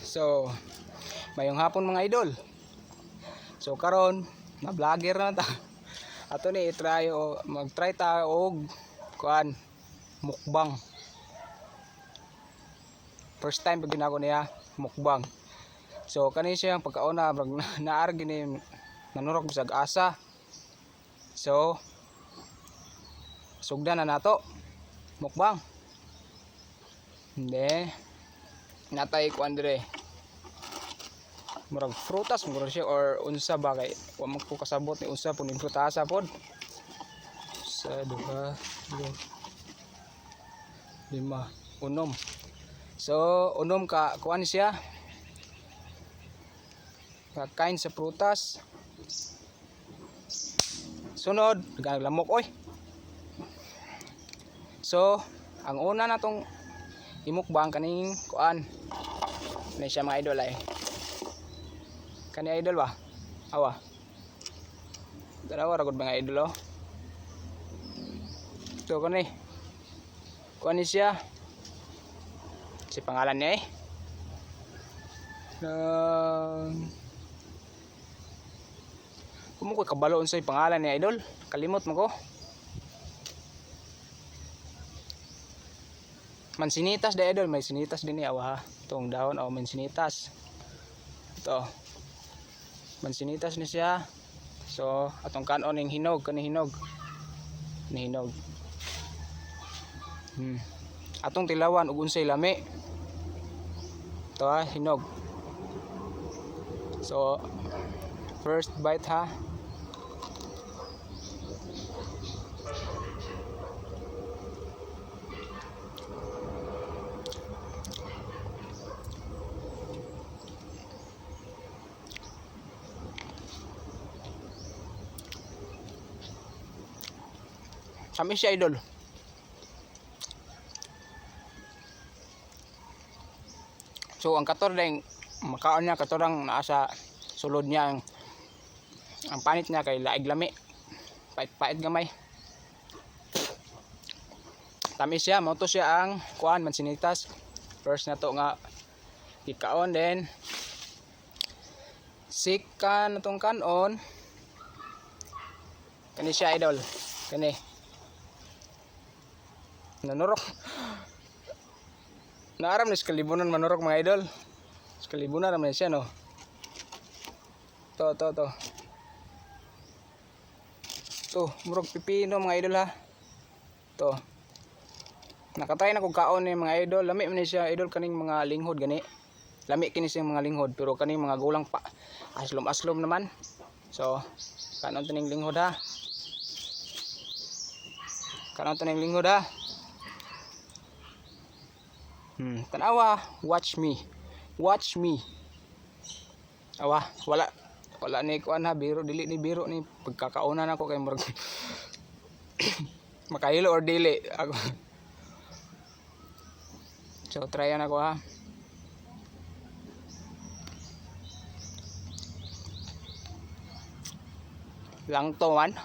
So, mayong hapon, mga idol. So karon, na vlogger na ta. Ato ni i-try o mag-try ta og kuan, mukbang. First time pag ginako niya mukbang. So kani siya ang pagkauna, murag naar gini nanurok bisag asa. So sugdan na nato. Mukbang. Hindi. Natay kuan dire. Murag frutas murag siya or unsa ba, kay wa man ko kasabot ni unsa po ning frutasa pod. Sa duha, tulo, lima, unom. So unom ka kuan siya. Kakain sa prutas. Sunod, lamok oy. So, ang una natong imukbang kaning kuan. Ni siya, mga idol, ay. Kani, idol ba? Awa. Dalawa ra gud, mga idol, oh. So kani. Kuan ni siya. Si pangalan niya eh. Nang Kumo ko kabalo unsay pangalan niya, idol. Kalimot mo ko. Mansinitas da, idol, may sinitas din niya, awa ha. Itong dahon oh, mansinitas. Ito. Mansinitas ni siya. So, atong kanon ning hinog, kani hinog. Ni hinog. Atong tilawan ug unsay lami. Ito ha, hinog. So, first bite ha. Kami siya, idol. So ang kator ding makaon niya, katorang naa sa sulod niya ang panit niya kay laig lami. Pait-pait gamay. Tamis siya, mao to siya ang kuan, mansinitas. First na to nga gikaon. Then second na tong kanon kani siya, idol. Kani. Nanurok. Naaram ni sa kalibunan manurok, mga idol. Sa kalibunan naman siya, no. To, to, to. To, murag pipino, mga idol, ha. To. Nakatry na kog kaon ni, mga idol. Lami man ni siya, idol, kaning mga linghod gani. Lami kini siyang mga linghod, pero kaning mga gulang pa aslom-aslom naman. So, kanon to ning linghod ha. Kanon to ning linghod ha. Tanawa, watch me. Watch me. Awa, wala wala ni kuan ha, biro, dili ni biro ni pagkakauna nako kay murag makahilo or dili ako. So try na ko ha. Lang to man.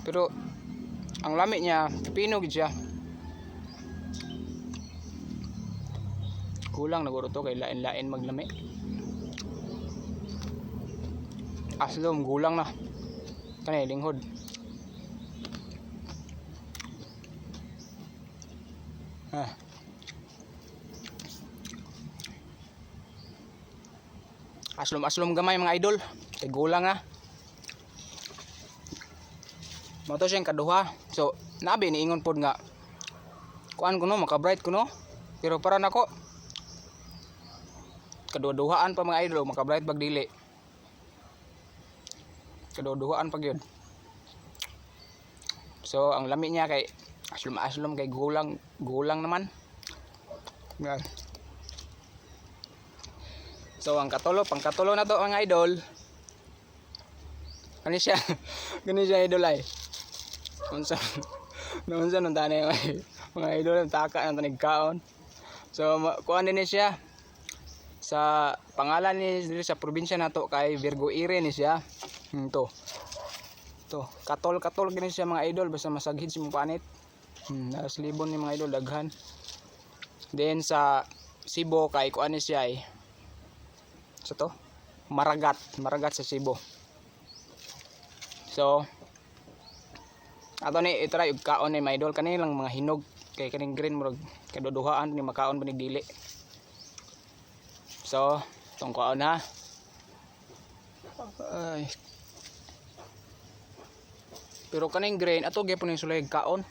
Pero ang lami niya, pipino gid siya. Kulang na guro to kay lain-lain maglami. Aslom gulang na. Kani linghod. Ah. Aslom-aslom gamay, mga idol. Kay gulang na. Mao to siyang kaduha. So, nabi niingon pod nga kuan kuno maka-bright kuno. Pero para nako kaduha-duhaan pa, mga idol, maka-bright bag dili. Kaduha-duhaan pa gyud. So, ang lami niya kay aslom-aslom kay gulang, gulang naman. Yan. So, ang katulo, pangkatulo na to, mga idol. Kani siya, kani siya, idol, ay. Unsa unsa nung tani, mga idol, ang taka ng tanig kaon. So, kuan din ni siya. Sa pangalan ni diri sa probinsya nato kay Virgo Ire ni siya. To. To, katol-katol gini siya, mga idol, basta masaghid si mong panit. Nas libon ni, mga idol, daghan. Then sa Cebu kay kuan ni siya eh. Sa to? Maragat, maragat sa Cebu. So, ato ni i-try og kaon ni, mga idol, kani lang mga hinog kay kaning green murag kaduduhaan ni makaon ba ni dili. So, tong kaon ha. Ay. Pero kaning green ato gyapon ni sulay kaon.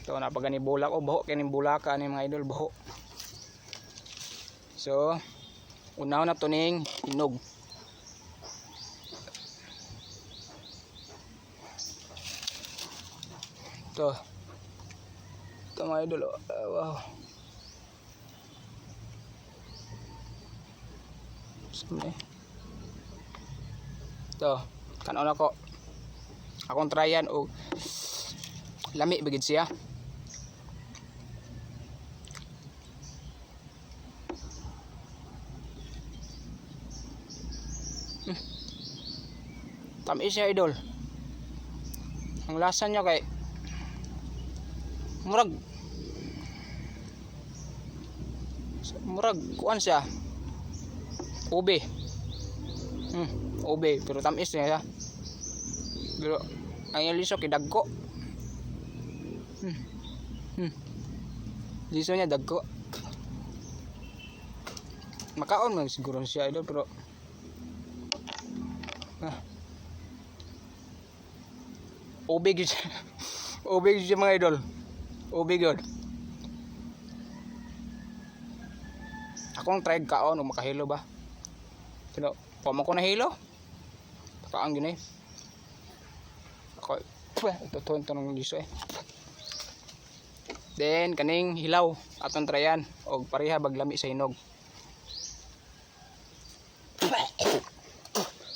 Ito na pag gani bulak o buho kining bulaka ni, mga idol, buho. So, unahon na to ning hinog. Ito. Ito, mga idol, oh. Ah, wow. Saan eh? Ito. Kanon ako. Akong tryan og lami ba gid siya. Tamis siya, idol. Ang lasa niya kay murag kuan siya. Ube. Ube pero tamis niya siya. Pero ang iyang liso kay dagko. Liso niya dagko. Makaon man siguro siya, idol, pero ah. Ube gyud siya. Ube gyud siya, mga idol. Ube gyud. Akong try kaon o makahilo ba. Pero wa man ko nahilo. Kaon gyud eh. Ako, ito to ng liso eh. Then kaning hilaw atong tryan og pareha bag lami sa hinog.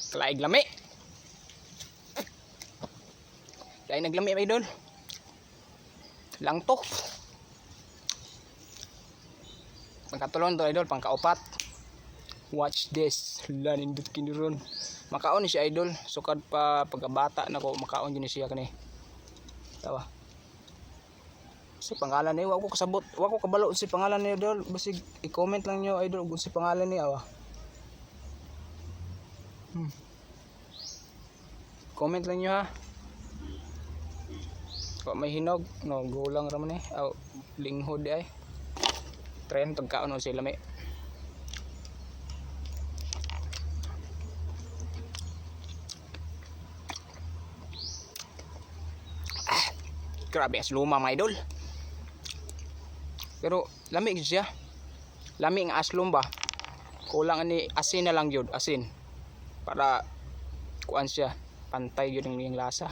Kalaig lami. Lain naglami, mga idol. Lang to. Pangkatulon to, idol, pangkaupat. Watch this. Hala, nindot kini ron. Makaon ni siya, idol. Sukad pa pagkabata na ko makaon gyud ni siya kani. Tawa. Si pangalan ni, wa ko kasabot, wa ko kabalo si pangalan ni, idol. Basig i-comment lang niyo, idol, kung si pangalan ni awa. Comment lang niyo ha. Wa may hinog, no, gulang ra man eh. Aw, linghod di ay. Try ang pagkaon o sila may. Ah, grabe as luma, mga idol. Pero lami gyud siya. Lami nga aslom ba. Kulang ani asin na lang gyud, asin. Para kuan siya, pantay gyud ang iyang lasa.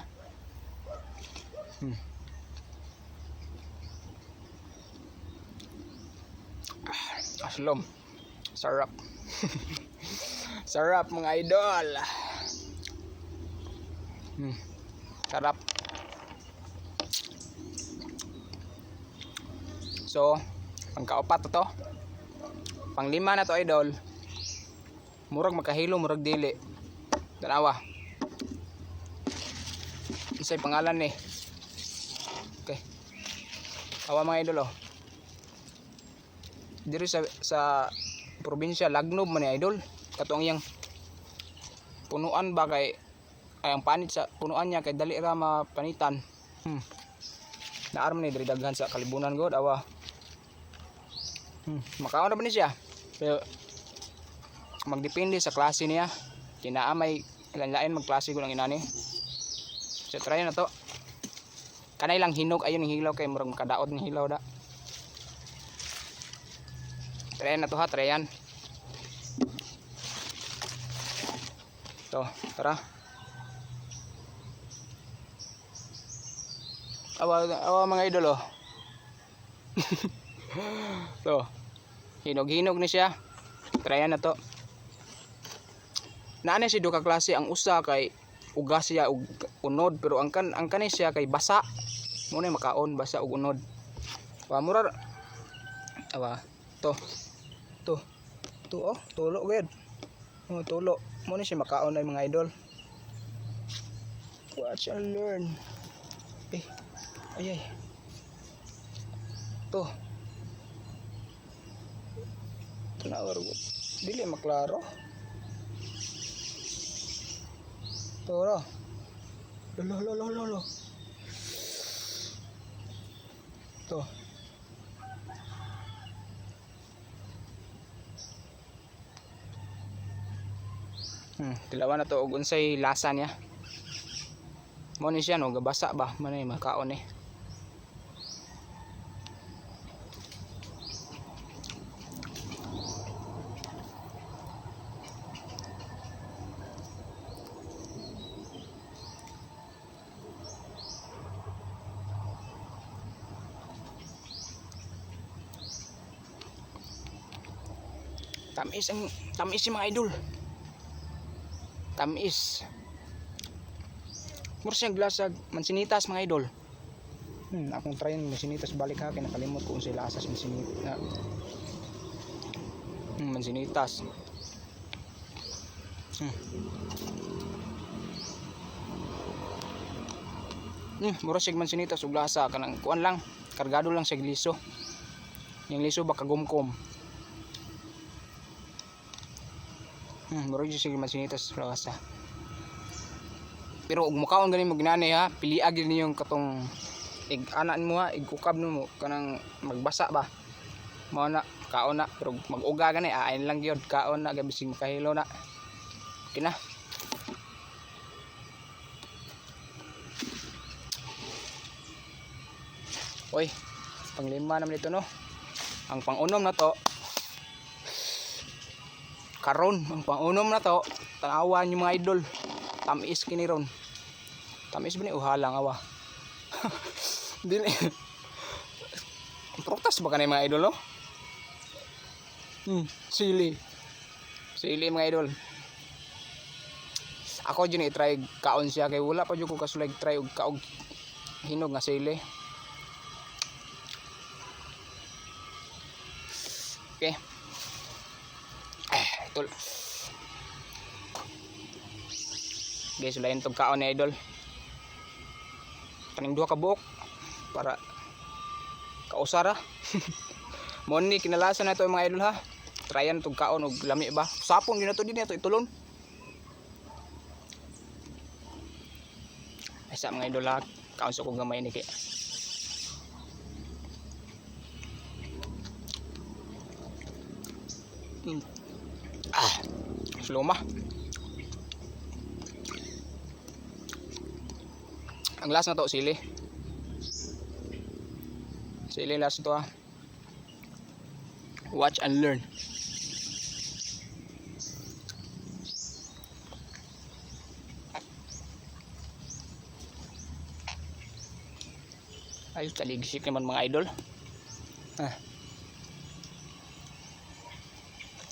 Ah, aslom. Sarap. Sarap, mga idol. Sarap. So, pangkaupat to to. Panglima na to, idol. Murag makahilo, murag dili. Tanawa. Unsay pangalan ni? Okay. Awa, mga idol, oh. Diri sa probinsya lagnob man ni, idol. Katong iyang punuan ba kay ay ang panit sa punuan niya kay dali ra mapanitan. Naa man ni diri daghan sa kalibunan god awa. Makaon ra ba ni siya? Pero magdepende sa klase niya. Kinaa may lain-lain magklase ko ng inani. So try na to. Kanay lang hinog ayon ng hilaw kay murag makadaot ng hilaw da. Try na to ha, try yan. To, tara. Awa, awa, mga idol, oh. To. Hinog-hinog ni siya. Try na to. Naa ni si duha ka klase, ang usa kay ugas siya og unod pero ang kani siya kay basa. Mo na makaon basa og unod. Wa mura awa to. To. To oh, tulo gid. Oh, tulo. Mo ni siya makaon ay, mga idol. Watch and learn. Eh, ay ay. To. Tanaw ra gud. Dili maklaro. Toro. Lolo lolo lolo. To. Tilawan na to og unsay lasa niya. Mao ni siya, no, gabasa ba man ay makaon eh. Tamis, ang tamis yung mga idol. Tamis. Mura siyang lasag mansinitas, mga idol. Akong try yung mansinitas balik ha, kay nakalimot ko unsay lasa sa mansinitas. Mansinitas. Mura siyang mansinitas ug lasa, kanang kuan lang, kargado lang siya liso. Yung liso ba kagumkom. Mura siya mansinitas lasa. Pero og mukaon gani mo ginani ha, piliag gyud niyong katong ig ana nimo ha, igkukab nimo kanang magbasa ba. Mao na kaon na, pero mag-uga gani aayin lang gyud kaon na gabi sing makahilo na. Okay na. Oy, panglima naman ito, no. Ang pangunom na to karon, ang pangunom na to, tanawan yung mga idol. Tamis kini ron. Tamis ba ni uhalang awa? Dili. Prutas ba kanay, mga idol, no? Sili. Sili, mga idol. Ako jud i-try kaon siya kay wala pa jud ko kasulay try og kaog hinog nga sili. Okay. Eh, tol. Okay, sulayin tong kaon ni idol. Kaning duha ka buok para kausara. Mo ni kinalasa na ito, mga idol, ha. Tryan tong kaon og lami ba. Sapon gyud na to, din na to itulon. Ay sa mga idol ha, kaon sa kong gamay ni kay. Ah, sluma. Ang last na to, sili. Sili last to ha. Watch and learn. Ay, taligsik naman, mga idol. Ah.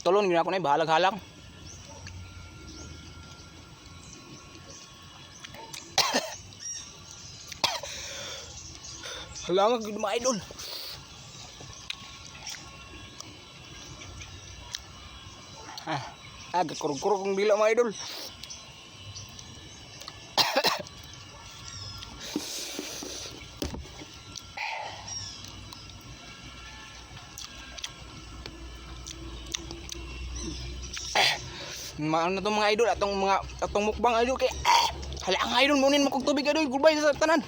Tulon, gina ko na, bahalag-halang. Halangan gid, mga idol. Ah, ah, gakurog-kurog kong dila, mga idol. Maano to, mga idol, atong mga atong mukbang, idol, kay ah, hala ang idol munin mo kog tubig, idol. Goodbye sa tanan.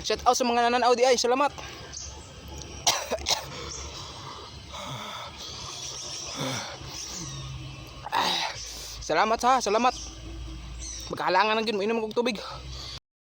Shout out sa mga nananaw di ay, salamat. Salamat ha, salamat. Magkahalangan na gyud mo inom kog tubig.